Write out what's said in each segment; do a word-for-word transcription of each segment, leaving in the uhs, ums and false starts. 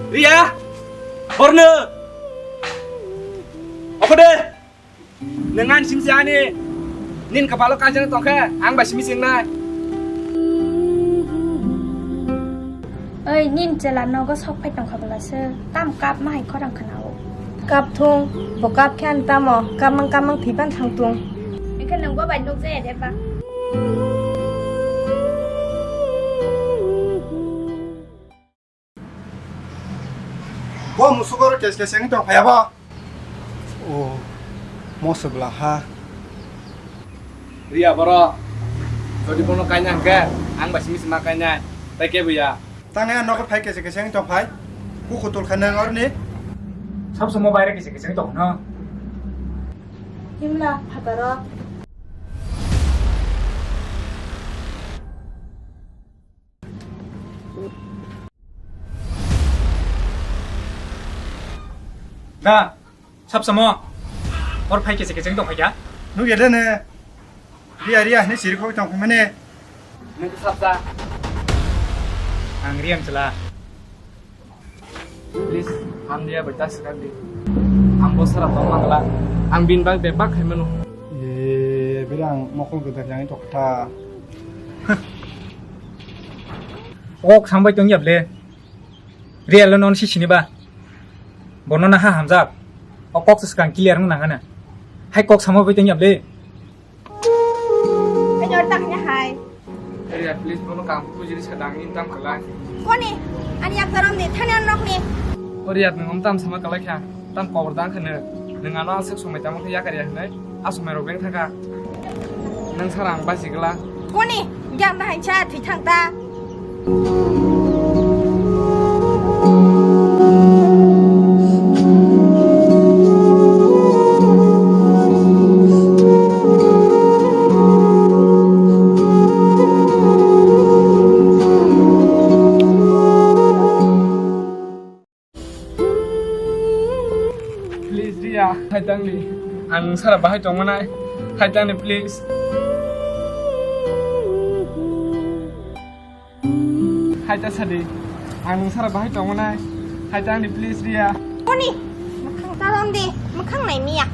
Riya, borno. Apa deh? Nang ani simi ani. Nin kapalo kajang tongkhe, ang bai simi singnai. Oi, nin chela nogo sok phai tongkha bwla se. Tam kap ma hai khorang khna o. Kap thung, bo kap khe ani tamo, kap mang kap mang thwi pan thang tung. Engkhe nwng bo bai nuk jaya de ba? Bo musuk oro kes kes wngwi tong phaiya bo. O, moso bwla ha. Riya borok, jodi bono kaina hwnkhe, ang bai simi sima kainai, tei kebo ya. Tang ya nogo phai kese kese wngwi tong phai. Ku khutul kha nang orni. Sab somo baire kese kese wngwi tong no. Himla phataro. Da, sab samo. Or phai kese kese tong phai kya? Nuk ya de ne. Riya, riya, ni siri khoi tong phai mane. Nuk sab sa. Ang riam chela. Please, hamdiya bai ta swkang di. Ang bo sara tong mangla. Ang bin bag bebak khai mano. E, bera ang mokol gedar yang itu kota. Kok sampai tong yable. Real non si sini ba. Bono na ha hamjak. O kok swkang clear nang hana. Hai kok sampai tong yable. Kaitor tang ya hai. Area, please, bono kam bujiri sa dang in tam kalai. Koni, ani yak tarom de, thani an rok ni. Area, nang om tam sama kalai kha, tam kobor dang khane, nang ano aswk somai tamo khe yakar ya hinai, a somai rok beng thaka. Nang sara ang basi gla. Koni, gyam da hancha, thwi thang ta. Please, Ria, hai tangni. Ang sara bahai tongmanai. Hai tangni, please. Hai ta sadi. Ang nung sara bahai tongmanai. Hai tangni, please, Ria. Oni, makhang tarom di, makhang nai miya.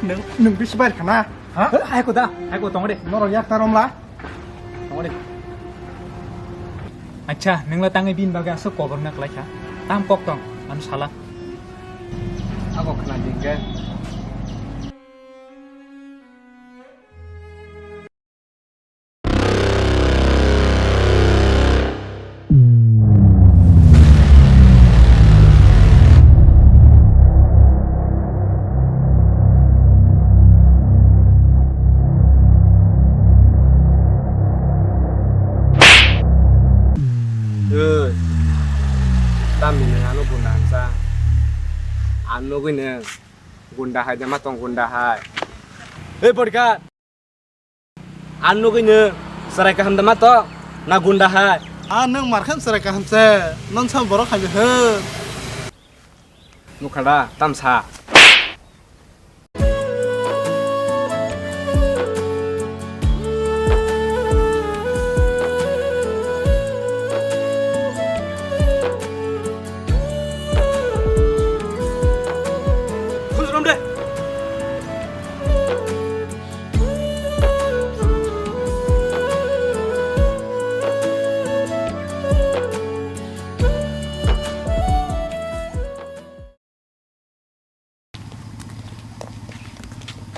Nung, nung bisi bai khana? Ha? Hai ko da, hai ko tong de. Norok yak tarom la. Tong de. Acha, nung la tangwi bin bagwi aswk kobor na klai kha. Tam kok tong, ano sala. Ako khna dingke. Oi, tamni nang ano gunda hansa. Ano gwi nang gunda hai de ma tong gunda hai. Oi, Bodka. Ang nugwi nw chwrai kaham da ma to, na gunda hai. A nwng mar khe chwrai kaham se, non sam borok hai hwn. Nukha da, tam sa. Khujram de.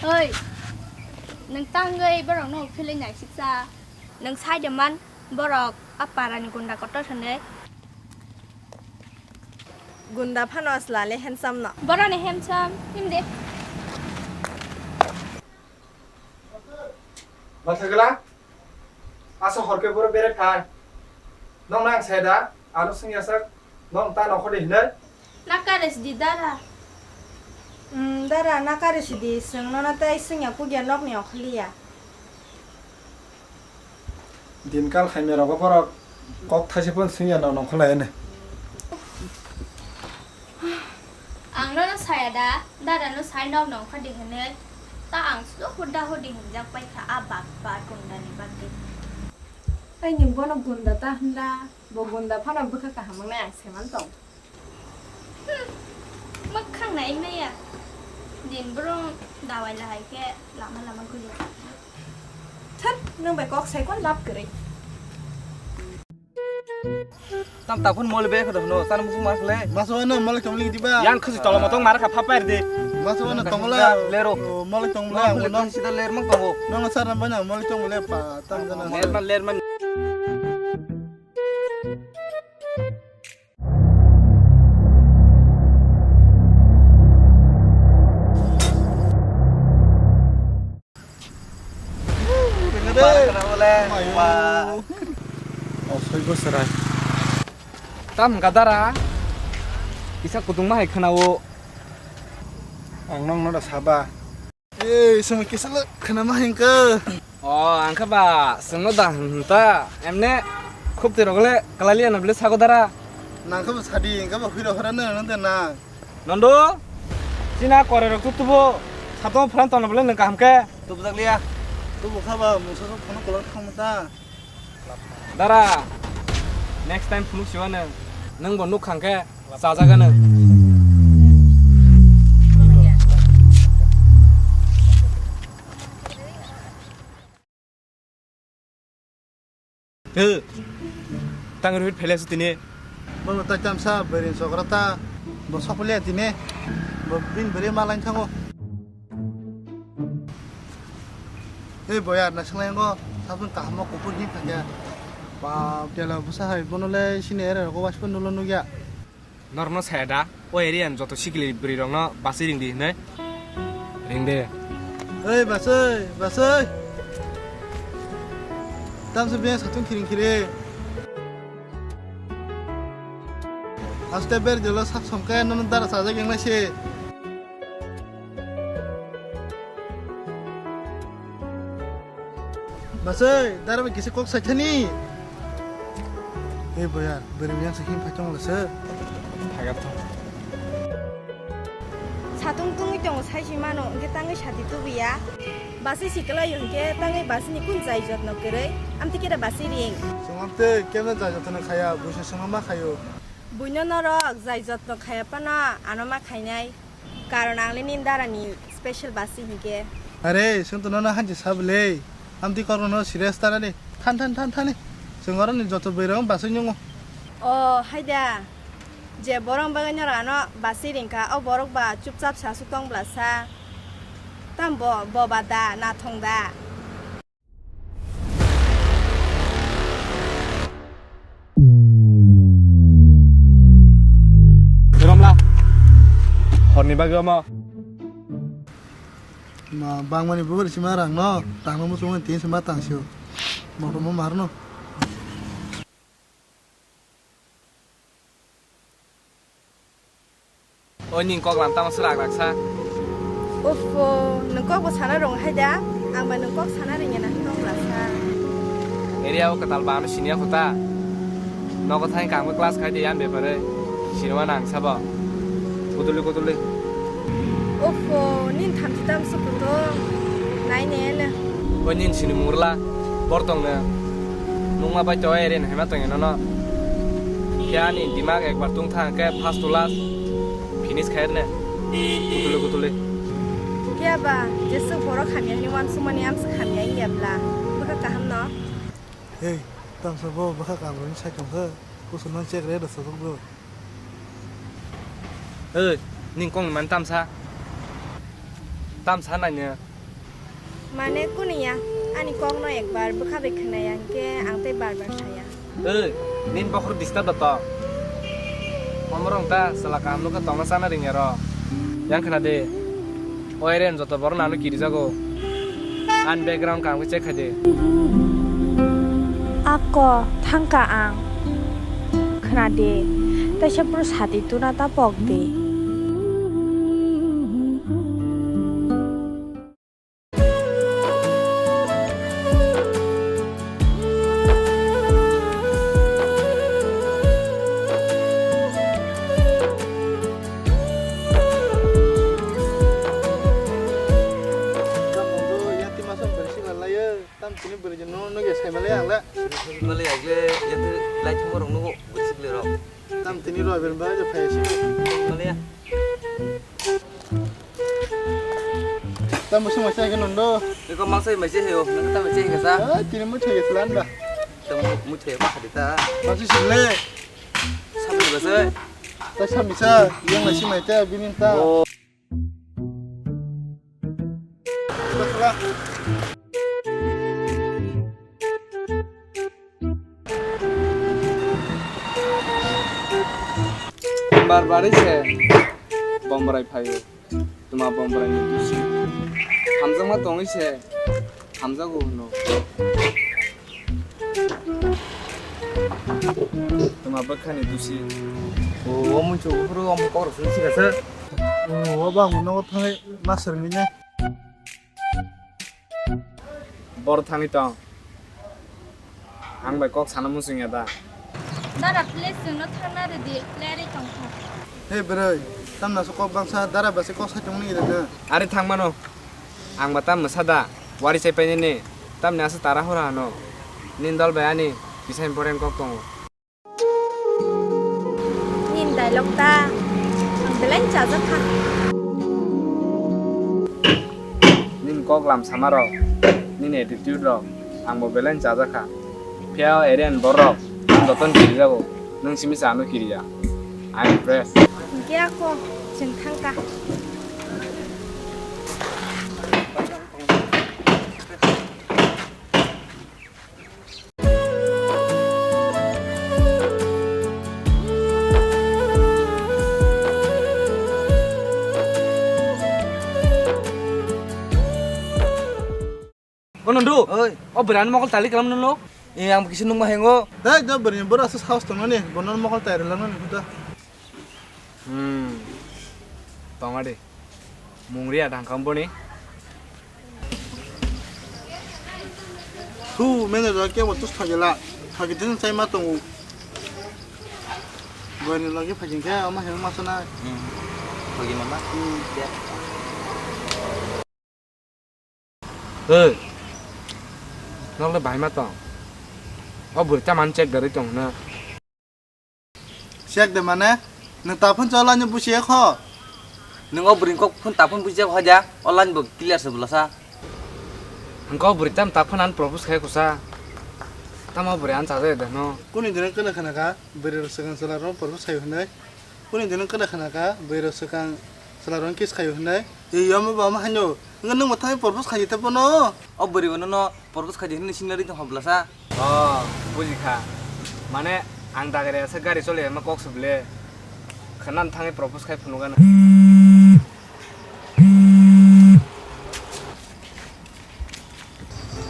Oi, nwng tangwi borokno philwi naisiksa. Nwng sai de man, borok a parani gunda kotor hwnwi. Gunda phano asla le handsome no. Borok ni handsome, him de. Masagla, asa horke boro bere phai. Nong nang sai da, aro sing yasak, nong ta nokho de hinai. Nakare sidi dara. Hmm, dara nakare sidi, sing nona tai sing ya kugya nok ni okhliya. Dinkal khaimya rogo borok kok thaise phone swngya no nongkholai hwnwi. Ang nono saya da, dada no sai nok nongkha di hwnwi. Ta ang slo huda hudi hinjak pai kha a bak ba gunda ni bagwi. Tei nwng bono gunda ta hwnla, bo gunda phano bwkha kaham wngnai ang se man tong. Hmm, mwkhang nai maya. Din bwrwng dawai lahai khe lama lama guli. Thut, nwng bai kok sai kon lab kwrwi. Tam ta phun mole be khodo no, tan musung mas le. Maso ano mole tong li diba. Yang khusi tolo motong mar kha phapai de. Maso ano tong la. Lero. Mole tong la. Mole tong sida ler mang tongo. Nang sar nang bana mole tong le pa. Tam jana. Ler man, ler man. Tengah deh. Parah kena oleh. Ayo. Wah. Oh, sorry, gue serai. Tam gadara. Kisa kutung mah hai kena wo. Ang nong nada saba. Eh, sama kisa lo kena mah yang ke. Oh, ang ke ba, sengno dah henta. Emne, khup tirok le, kalali ana bile sago dara. Nang ke ba sadi, ang ke ba huira hora na, nang te nang. Nondo, china kore rok tu tubo, satung pran tona bole nang kaham ke. Tubo jak liya. Tubo khaba, musa sok phone kolor thang mata. Dara, next time phunuk siwa nang, nang bo nuk khang ke, chajaga nang. He. Tang ruhit phele su tini. Bo ta chamsa berin sokra ta. Bo sokle tini. Bo bin beri malang thango. He boyar na senglengo. Sabun kahmo kupur hi phanya. Ba tela busa hai bono le sini ere ko waspo nulo nugya. Norokno saya da, o area ni joto sikili bwrwi rokno baswi ring di hinwi. Ring de. Oi, baswi, baswi. Tamsa biyang satung khiring khiri. Aste ber jolo sak songke nono dara sajak yang nasi. Basai, dara bai kisa kok saithani. Hei boyar, bwrwi yang sakin phaitong lasa. Phaigat thang. Satung tungwi tongo saisi mano, hwnkhe tangwi sati tubuya. Basai sikla yo hwnkhe tangwi basini kun jai jotno kwrwi, amtwi khe da basai ring. Songam tei kemno jai jotno khaya, buisa songma khayo. Buino norok jai jotno khaya phano ano ma khainai. Karon ang le nini dara ni special basi hinkhe. Are, chwng to nono hanchi sabo le. Amtwi kormo no serious ta nani. Than, than, than, thani. Chwng oro ni joto bwrwi rok basi nyungo. O, hai da. Je borok bagwi norok ano basi ringkha, o borok ba chupchap sa su tong bla sa. Tam bo, bo ba da, nathong da. Romla. Horni bagwi omo. Ma, bangmani bubar sima rang no, tangno muchungmani tin sima tangsio. Motor mo marno. Oi, ning kok lam tamo swrak raksa. Uffo, nwng kok bo sana rwng hai da? Ang ba nwng kok sana rwngya na kok laksa. Area o kwtal ba ano siniya kho ta. Nogo thang kang bo class khai de yan bepare. Sinima nang sabo. Kutuli kutuli. Uffo, nin thamchi tam sukuto. Nai ne ne. Oi, nin sini murla. Bor tong ne. Nungma bai to area ni hema tong eno no. Kya ni dimag ekbar tung thang ke first to last. Finish khair ne. Kutuli kutuli. Kya ba, jesuk borok hamya hini wansukmani amsuk hamya wngya bla. Bwkha kaham no. Hey, tamsa bo bwkha kaham rwni sai tongkha. Kusu no check re da sokok bro. Hey, ning kong man tamsa. Tamsa nanya. Mane kuniya, ani kokno ekbar bwkha bai khwnaya, hwnkhe ang tei bar bar saya. Oi, nini bokhorok disturb da to. Omorok ta chwla kaham nukha tongna chana ringya ro. Yang khna de. Oi ren joto borok nano kirijago. Ani background kaham khe check khai de. Ako thangka ang. Khna de. Taisa phuru sati tuna ta pok de. Tam tini bwrwi no nugya saimale. Yang le. Bale yang le, yang le, lai thumma rok nugo, bwswk le rok. Tam tini roi ben ba je phai si. Bale ya. Tam musi masa ke nondo. Iko masa masa he yo, nang tam masa he kasa. Ah, tini mu thai selan ba. Tam mu thai ba khadi ta. Masi sile. Samni basa. Ta samni sa, yang masi mai ta binin ta. Oh. Bar bari se Bombrai phaio. Tuma Bombrai ni dusi. Hamjakma tongwi se hamjago hwno. Tuma bwkhani dusi. O, o muichu buphuru omo kokrok sini sikasa. O, o bang nogo thangwi ma swrwngwi ne. Bor thangwi tong. Ang bai kok sana muchung ya da. Dara, please, chwngno thangna rwdi, lerwi tongkha. He bwrwi, tamna se kok bangsa dara bai se kok sai tongni rwna. Are thangmano. Ang ba tam mwsa da, wari chai painani, tamni aswk tara hora hano. Nini dol bai ani kisa important kok tongo. Nini dialogue ta ang belai chajak kha. Nini kok lam sama rok, nini attitude rok, ang bo belai chajak kha. Phiya o area ni borok ang jotono kirijago, nwng simi se ano kiriya. I'm impressed. Hinkhe ako chwng thangkha. O Nondu, oi. O bwrani mokol tali kalam nono? E, ang kisa nungma hengo. Dai, da bwrani bwra aswk sahos tongmani, bono mokol tali lamani huda. Hmm. Tongma de. Mungri adang kamboni. Thu, mene ro ke mo tus thagela. Thagi din sai ma tongo. Bwrani logi phagin khe ama hel ma sana. Hmm. Thagi mama. Hmm. Ya. Hey. Nok le bahai ma tong. O bwrwi ta man check gari tong na. Check de mane? Nwng ta phone chala ni busi kho. Nwng o bwrwi kok phone ta phone busi kho ja. O line bo clear se bulasa. Hwnkhe o bwrwi tam ta phone an propose khai kusa. Tamo bwrwi an chaja de no. Kuni dino kana khana ka bwrwi rok swkang chwla rok propose khai hwnwi. Kuni dino kana khana ka bwrwi rok swkang chwla rok kiss khai hwnwi. Ei, omo ba omo haino. Wngkha nwng bo thangwi propose khaidi tei bono? O bwrwi bono no propose khaidi hwnwi sinari tong hoblasa. Oh, buji kha. Mane, ang dagre asa gari choli ma kok suble. Khana thangwi propose khai phunukgana.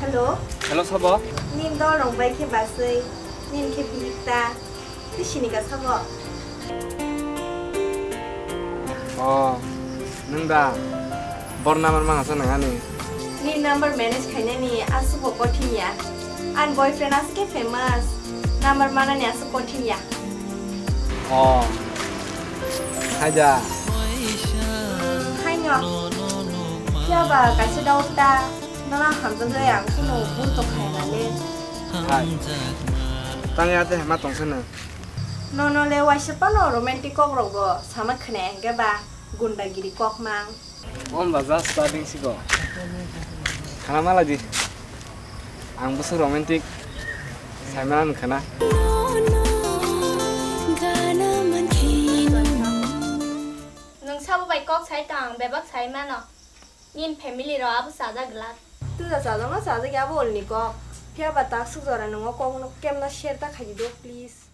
Hello. Hello, sabo? Nini dol rong bai khe baswi, nini khe bilik ta. Twi sini ka sabo? Oh, nwng da? Bor number mangasa nang ani? Nini number manage khainani aswk bo kothin ya. Ani boyfriend aswk khe famous. Number manani aswk kothin ya. Oh. Haida. Hmm, haino. Phiya ba kaisa doubt ta, nono hamjakle ang kunu bun tong khaina le. Hai. Tang ya te hema tong sene. Nono le waisa pano romantic kok rok bo sama khna engke ba gundagiri kok mang. Om ba just starting siko. Khana mala di. Ang busu romantic. Saimana khana. Nwng sabo bai kok sai tong, bebak sai mano. Nini family rok abo chajak glak. Tuja chajak no chajak ya abo olni kok. Phiya ba tak suk jora nwngo kok no kemno share ta khai di do, please.